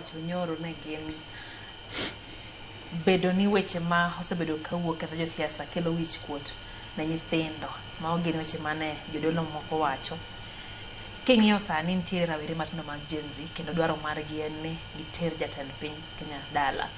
owacho nyoro ne gin bedo ni weche ma osebedo kawuok e dho josiasa kelo wich kuot ne nyithindo. Mago gin weche mane jodolo moko wacho. King'iyo sani nitiere rawere matindo mag Gen Z kendo dwaro margi en ni giter jatend piny Kenya dala.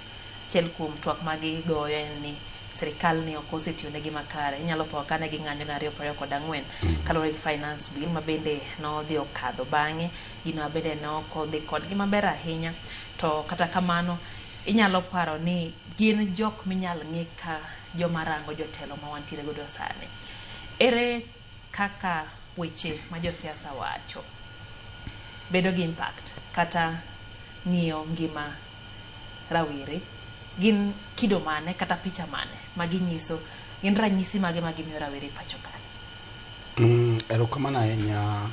Achiel kuom twak ma gigoyo en ni sirikal ni ok osetiyo negi makare. Inyalo po kane ging'anyo gana ariyo piero ariyo kod ang'wen kaluwore gi finance bill ma bende nodhi okadho bang'e. Gino ma bende ne ok odhi kodgi maber ahinya. To kata kamano inyalo paro ni gin jok minyal ng'i ka joma rango jotelo ma wantiere godo sani. Ere kaka weche ma josiasa wacho bedo gi impact kata ng'iyo ngima rawere gin kido mane kata picha mane ma ginyiso gin ranyisi mage ma gimiyo rawere pacho ka? Erokamano ahinya.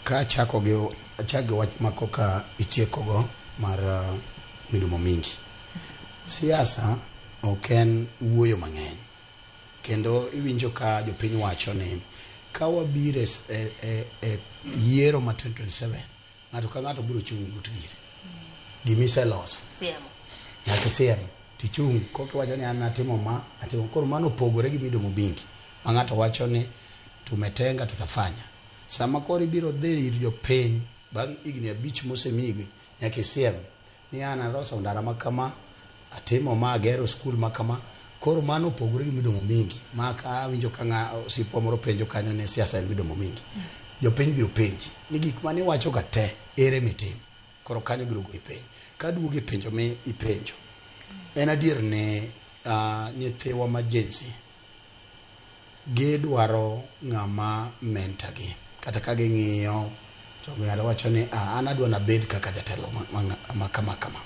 Ka achako gi achak gi wach ma koka itiekogo mar milumo mingi. Siasa ok en wuoyo mang'eny. Kendo iwinjo ka jopiny wacho ni ka wabiro e yiero ma 2027 ng'ato ka ng'ato biro chung' but gire. Gimiseloso. Siemo. Nyaka isiem tichung' koka iwacho ni an atimo ma atimo koro mano opogore gi midomo mingi ma ng'ato wacho ni tumetenga tutafanya. Sama koro ibiro dhi ir jopiny bang' higni 5 mosemigi nyaka isiem ni an aloso ndara ma kama, atimo ma, agero skul ma kama. Koro mano opogore gi midomo mingi ma ka awinjo ka ng'a osiepwa moro penjo kanyo ni siasa en midomo mingi. Jopiny biro penji ni gik mane iwacho ga te ere mitimo. Koro kanyo biro goyi piny. Kaduogo e penjo mi ipenjo, en adier ni nyithiwa ma Gen Z gidwaro ng'ama mentor gi. Kata ka ging'iyo to ng'ato wacho ni an adwa nabed kaka jatelo ma kama kama.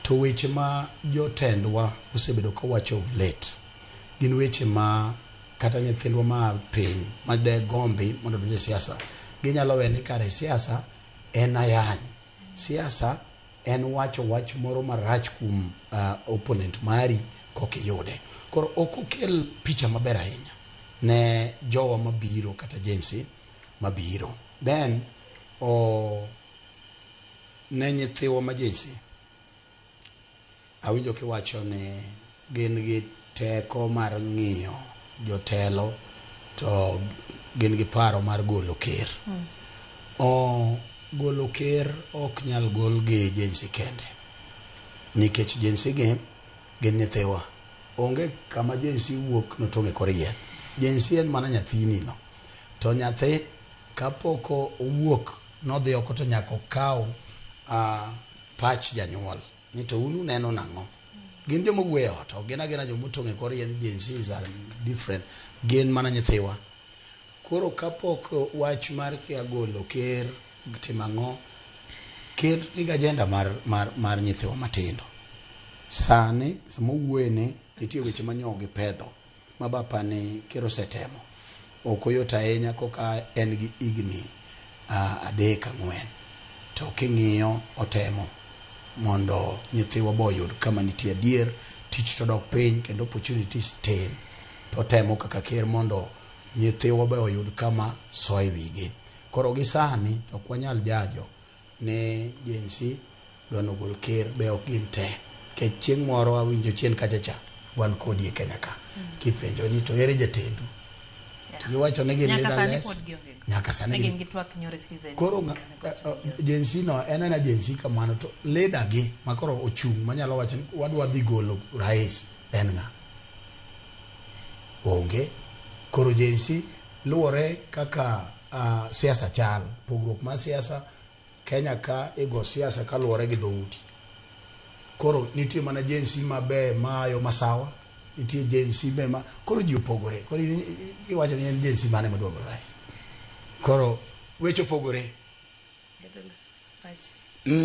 To weche ma jotendwa osebedo kawacho of late gin weche ma kata nyithindwa ma piny ma de gombi mondo odonj e siasa ginyalo we ni kare siasa en ayany. Siasa en wacho wach moro marach kuom opponent mari kokiyude. Koro ok okel picha maber ahinya ne jowa mabiro kata Gen Z mabiro. Then ne nyithiwa ma Gen Z awinjo kiwacho ni gin gi teko mar ng'iyo jotelo to gin gi paro mar golo ker. Golo ker ok nyal gol gi Gen Z kende. Nikech Gen Z gi gin nyithiwa. Onge kama Gen Z wuok notong' e kor yien. Gen Z en mana nyathini no. To nyathi kapok owuok nodhi oko to nyaka okaw pach janyuol. Ni to un uneno nang'o? Gin joma wuoyo e ot, ok gin agina joma otong' e kor yien. Gen Zs are different. Gin mana nyithiwa. Koro kapok wach mar kia golo ker timo ang'o, ker nigi agenda mar nyithiwa matindo. Sani sama owuoye ni nitie weche ma gipedho ma bapa ni ker osetemo. Ok oyot ahinya koka en gi higni 3 4. To king'iyo otemo mondo nyithiwa bo oyud kama nitie adier, tich to dok piny kendo opportunities tin. To otemo kaka ker mondo nyithiwa be oyud kama soyo e wigi. Koro gi sani to ok wanyal jajo ni Gen Z dwa nogol ker be ok gin te. Nikech chieng' moro awinjo chien kacha cha wan kodi e Kenya ka. Kipenjo ni to ere jatendu? To giwacho ni gin leaderless. Nyaka sani gin gi twak nyoro e Citizen. Koro Gen Z no en ena Gen Z kamano to leader gi makoro ochung' manyalo wacho ni wadwa dhi golo rais en ng'a? Onge. Koro Gen Z luwore kaka siasa chal. Pogruok mar siasa Kenya ka igo siasa kaluwore gi dhoudi. Koro nitie mana Gen Z mabe maayo masawa, nitie Gen Z be ma koro ji opogore. Koro iwacho ni en Gen Z mane madwa golo rais. Koro weche opogore.